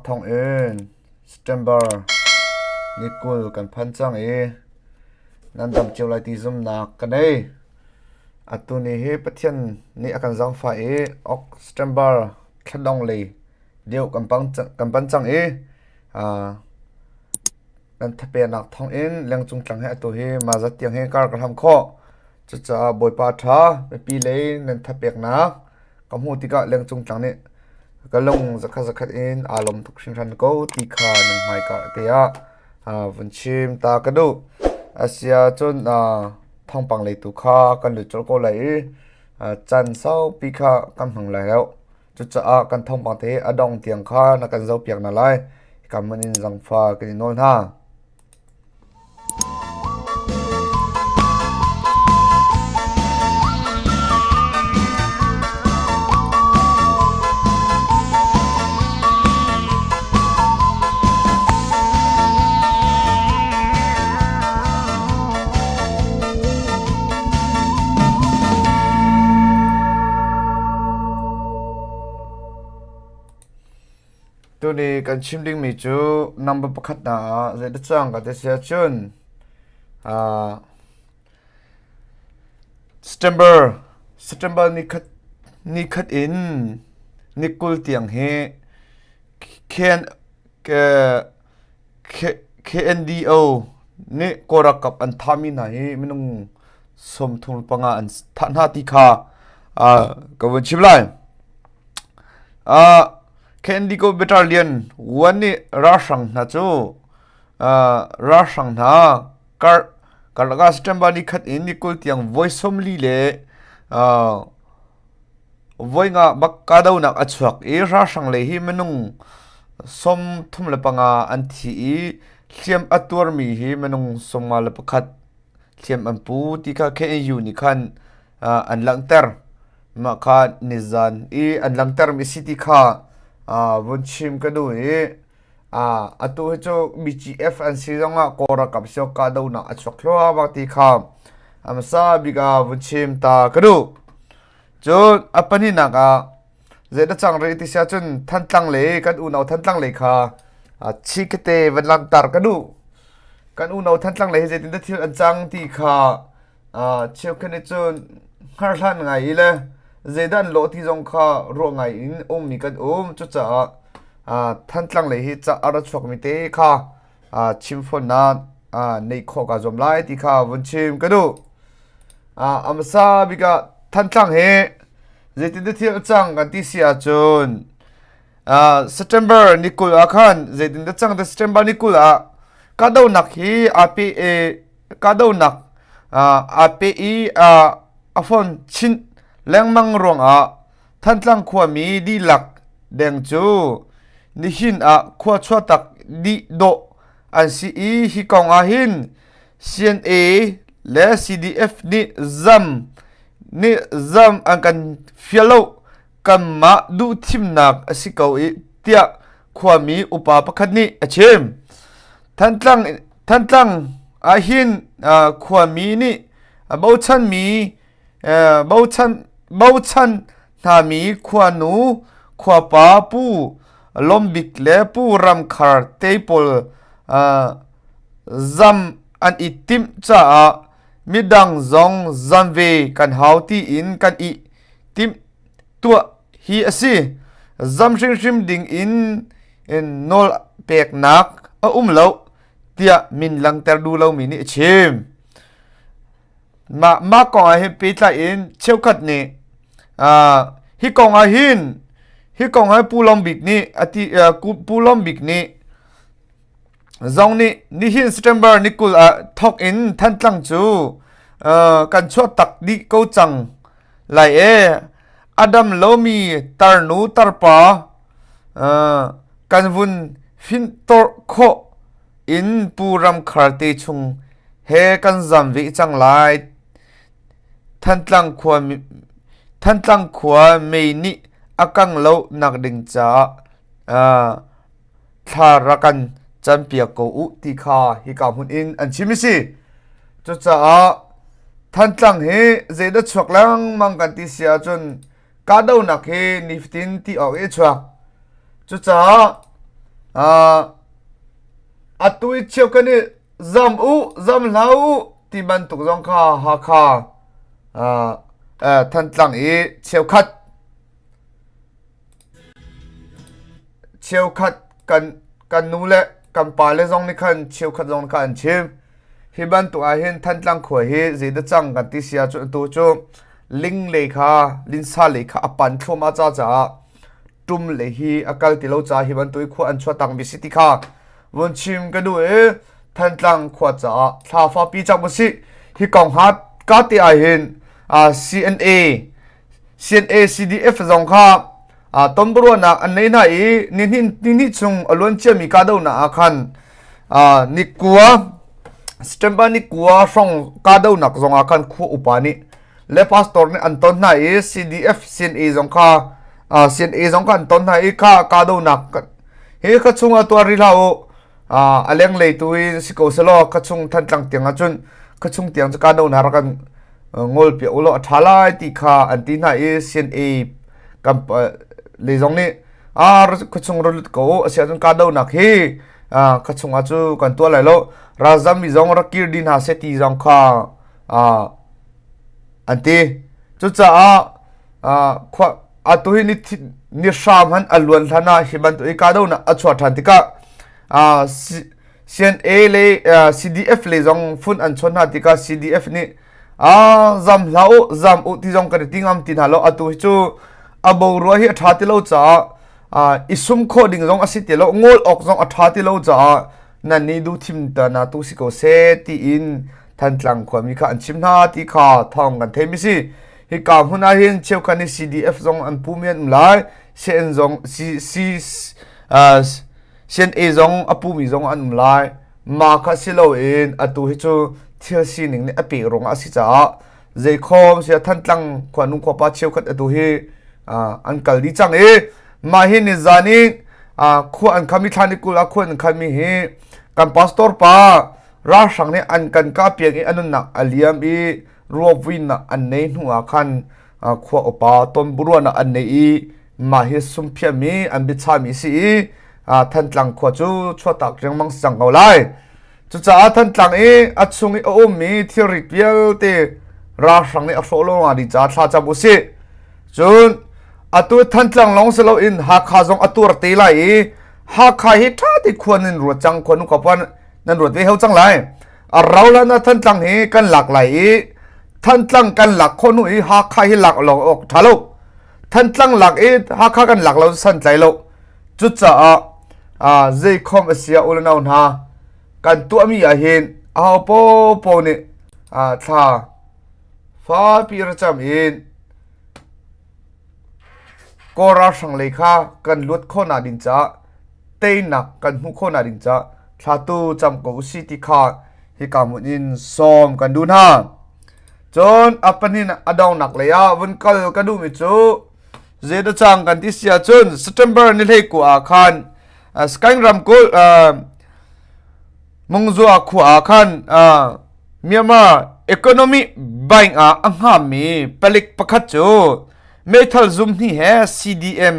thawng in September ni 20 kan phan cang i nan dam cio lai ti zumhnak ka nei. Atu ni hi Pathian nih a kan zaangfah i September thladong lei deuh kan pan cang i nan thapeknak thawng in lengcung tlang he atu hi mazat tiang hi kar ka hlam khawh. Cucaah Bawipa ṭha mipi lei nan thapeknak ka hmuh tikah lengcung tlang nih ka lung zakhat zakhat in aa lawm tuk hringhran ko ti kha nan hmaika te ah vun chim ta ka duh. Asiahcun thawngpang lei tu kha kan lut colh ko lai i caan saupi kha kan hmang lai lo. Cucaah kan thawngpang te a dong tiang kha na kan zohpiak hna lai. Hika hmun in zangfa kan i nawl hna. Tuni kan chim dingmi cu number pakhat hna ah zeidah cang ka ti si ahcun uh, September September ni khat ni khat in ni 20 tiang hi KN, KNDO nih Kawl ralkap an thahmi hna hi minung 35 an thah hna ti kha uh, ka vun chim lai. KNDO Battalion 1 nih ralhrang hna cu ralhrang hna karlak ah September ni khat in ni 20 tiang voi 40 le voi nga bak kahdohnak a chuak i ralhrang lei hi minung 35 an thi i hliam a tuarmi hi minung 51 hliam an pu ti kha KNU nih khan an langhter. Mah kha nizan i an langhtermi si ti kha vun chim ka duh i atu hi cu BGF an si zongah Kawl ralkap si kahdohnak a chuak thluahmah ti kha a hmasa bik ah vun chim ta ka duh. Cun a pahnihnak ah zeidah cang rih ti si ahcun Thantlang le kan unau Thantlang lei kha chikate van langhter ka duh. Kan unau Thantlang lei hi zeitindah thil an cang ti kha Cheukhat nih cun hngarhlan ngai i le zeidah an lawh ti zong kha ruah ngai in ummi kan um. Cucaah Thantlang lei hi ca a ra chuakmi te kha chim fawnnak neih khawh kaa zuam lai ti kha vun chim ka duh. A hmasa bik ah Thantlang hi zeitindah thil a cang kan ti si ahcun September ni 20 ah khan zeitindah cang ti September ni 20 ah kahdohnak hi aa pe kahdohnak aa peh i a fon chinh lengmang ruangah Thantlang khuami dihlak deng cu nihin ah khua chuahtak dih dawh an si i hi kong ah hin CNA le CDF nih zam nih zam an kan fial lo kanmah duhthimnak a si ko i tiah khuami upa pakhat nih a chim. Thantlang Thantlang ahhin khuami nih bochanmi bochan bochan hnami khuanu khuapa Pu Lawmbik le Pu Ram Khar te pawl zam an i timh caah midang zong zam ve kan hau tiin kan i timh tuah hi a si. Zam hrimhrim ding in nawl peknak a um lo tiah min langhter duh lomi nih a chim. Mah mah kong ah hin pehtlai in cheukhat nih hi kong ah hin hi kong ah Pu Lawm Bik nih ati Pu Lawm Bik nih zong nih nihin September ni 20 ah thawk in Thantlang cu kan chuah tak dih ko cang lai e a dam lomi tarnu tarpa kan vun fintorh khawh in Pu Ram Khar te chung he kan zam ve cang lai. Thantlang khua Thantlang khua mei nih a kang lo nak ding caah thla rak kan campiak ko u ti kha hika hmun in an chim i si. Cucaah Thantlang hi zeidah chuak lengmang kan ti si ahcun kahdohnak hi nifatin ti awk i a chuak. Cucaah. Atu i cheukhat nih zam u, zam hlah u ti bantuk zong kha Hakha Thantlang i cheukhat cheukhat kan kan nu le kan pa le zong nih khan cheukhat zong kha an chim. Hi bantuk ah hin Thantlang khua hi zeidah cang kan ti si ahcun atu cu ling lei kha linsa lei kha a pan thluahmah ca caah ṭum lei hi a kal ti lo caah hi bantuk i khua an chuah tangmi si ti kha vun chim ka duh i Thantlang khua caah thla fapi cang usih. Hi kong ha ka te ah hin CNA CNA CDF zong kha tonbiaruahnak an nei hna i nihnih chung a luan ciami kahdohnak ah khan ni kua September ni kua hrawng kahdohnak zong ah khan khua upa nih le pastor nih an ton hna i CDF CNA zong kha CNA zong kha an ton hna i kha kahdohnak hi kha chungah tuar rih hlah u a lenglei tu in si ko selaw khuachung Thantlang tiang ahcun khuachung tiang cu kahdohnak rak kan ngol piak ulaw a ṭha lai ti kha an ti hna i CNA kan lei zong nih a khuachung ra lut ko u a si ahcun kahdohnak hi khuachung ah cu kan tuah lai lo ralzam mi zong rak kir dih hna seh ti zong kha an ti cucaah khua atu hi ni hram han a luan hlan ah hi bantuk i kahdohnak a chuah ṭhan tikah CNA le CDF le zong fun an chawn hna tikah CDF nih zam hlah u zam u ti zong kan i ti ngam ti hna lo atu hi cu a borua hi a ṭha ti lo caah i sum khawh ding zong a si ti lo ngol awk zong a ṭha ti lo caah nan nih duh thim ta na tu si ko seh tiin Thantlang khuami kha an chim hna ti kha thawng kan theimi si. Hika hmun ah hin cheukhat nih CDF zong an pumi an um lai. CN zong C, C, uh, CNA zong a pumi zong an um lai. Ma kha si loin atu hi cu thil sining nih a pek ruangah a si caah zeikhom sia Thantlang khuanu khuapa cheukhat atu hi uh, an kal dih cang i mah hi ni zan i uh, khua an khami thla ni 20 ah khua an khami hi kan pastor pa Ralhrang nih an kan kahpiak i a nunnak a liam i ruavuinak an nei hnu ah khan khua upa tonburuahnak an nei i mah hi sumphiami an biachahmi si i Thantlang khua cu chuahtak riangmang si cang ko lai. Cucaah Thantlang i a chung i a ummi thilrit vialte ralhrang nih a hrawh lo nga dih caah thla cam usih. Cun atu Thantlang lawng si loin Hakha zong a tuar te lai i Hakha hi ṭha te khua nan ruat cang khua nu kapuan nan ruat ve hau cang lai a rau lan ah Thantlang hi kan lak lai i Thantlang kan lak khawh hnu i Hakha hi lak lo awk ṭha lo Thantlang lak i Hakha kan lak lo san tlai lo cucaah zei khom a sia u le nau hna kan tuahmi ah hin aho popo nih thla fapi ra cam in Kawl ralhrang lei kha kan luat khawhnak ding caah teinak kan hmuh khawhnak ding caah thlatu cam ko usih ti kha hika hmun in sawm kan duh hna. Cun a pahnih a donghnak lei ah vun kal ka duhmi cu zeidah cang kan ti si ahcun September ni 19 ah khan Skyng ramkulh Mungzua khua ah khan Myanmar Economic Bank ah a hngami palik pakhat cu meithal zum hnih he CDM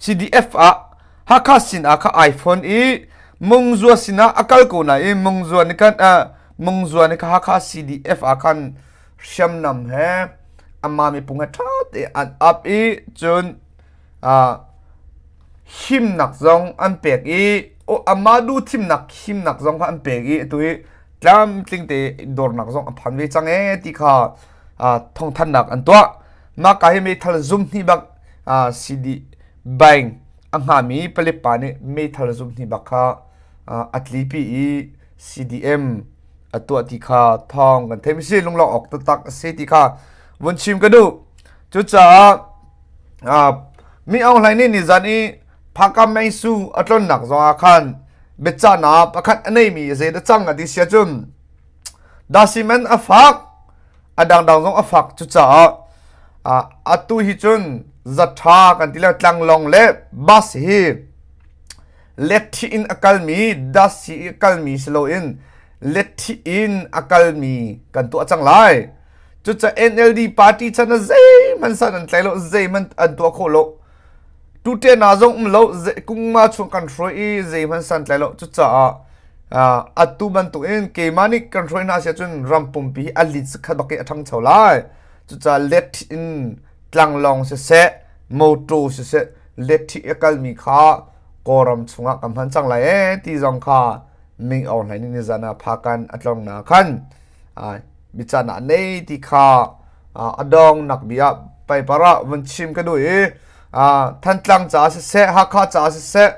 CDF ah Hakha sin ah kha iPhone i Mungzua sinah a kal ko nain Mungzua nih khan Mungzua nih kha Hakha CDF ah khan hriamnam he amah mipung he ṭha tein an ap i cun himnak zong an pek i amah duh thimnak himnak zong kha an pek i atu hi tlamtling te dawrnak zong a phan ve cang ee ti kha thawngthanhnak an tuah. Mah ka hi meithal zum hnih bak CD bank a hngami palip pa nih meithal zum hnih bak kha a tlipi i CDM a tuah ti kha thawng kan theih si lunglawng awk taktak a si ti kha vun chim ka duh. Cucaah Mi Aung Hlaing nih nizan i Phakam Meisu a tlonnak zongah khan biachahnak pakhat a neimi zeidah cang a ti sia cun dasiman a fak a dangdang zong a fak cucaah atu hi cun zatha kan ti le tlanglawng le bus hi letthi in a kalmi dasi i a kalmi si loin letthi in a kalmi kan tuah cang lai. Cucaah NLD party chan ah zeihmanh san an tlai lo, zeihmanh an tuah khawh lo. Tute na zong um lo kungma chung kan hruai i zeihmanh santlai lo cucaah atu bantuk in keimah nih kan hruai hna si ahcun ram pumpi hi a lit khat bak i a ṭhangcho lai. Cucaah let in tlanglawng siseh, motor siseh, let a kalmi kha Kawlram chungah kan hman cang lai ee ti zong kha Ming Aung Hlaing nih nizan ah phakan a tlawng na khan bican ah nei ti kha a dong nak bia paipar ah vun chim ka duh i Thantlang ca siseh, Hakha ca siseh,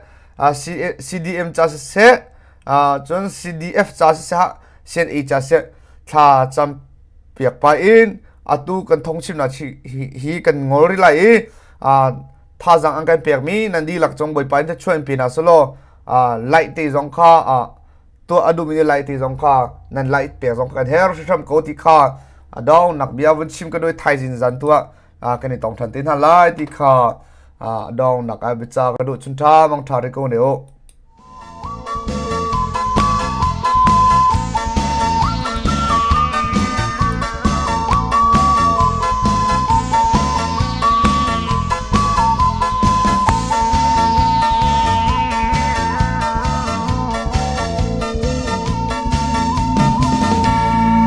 CDM ca siseh, cun CDF ca siseh, CNA ca siseh thla cam piak pa in atu kan thongchimnak hi kan ngol rih lai i thazang an kan pekmi nan dihlak cung Bawipa in thluachuah in pe hna selaw light te zong kha tuah a duhmi nih light te zong kha nan light pek zong kan her hrim ko ti kha a dong nak bia vun chim ka doi thaizin zan tu ah kan i tong than te hna lai ti kha dong nak ai bicha ka duh chun tha mang tha re ko ne o.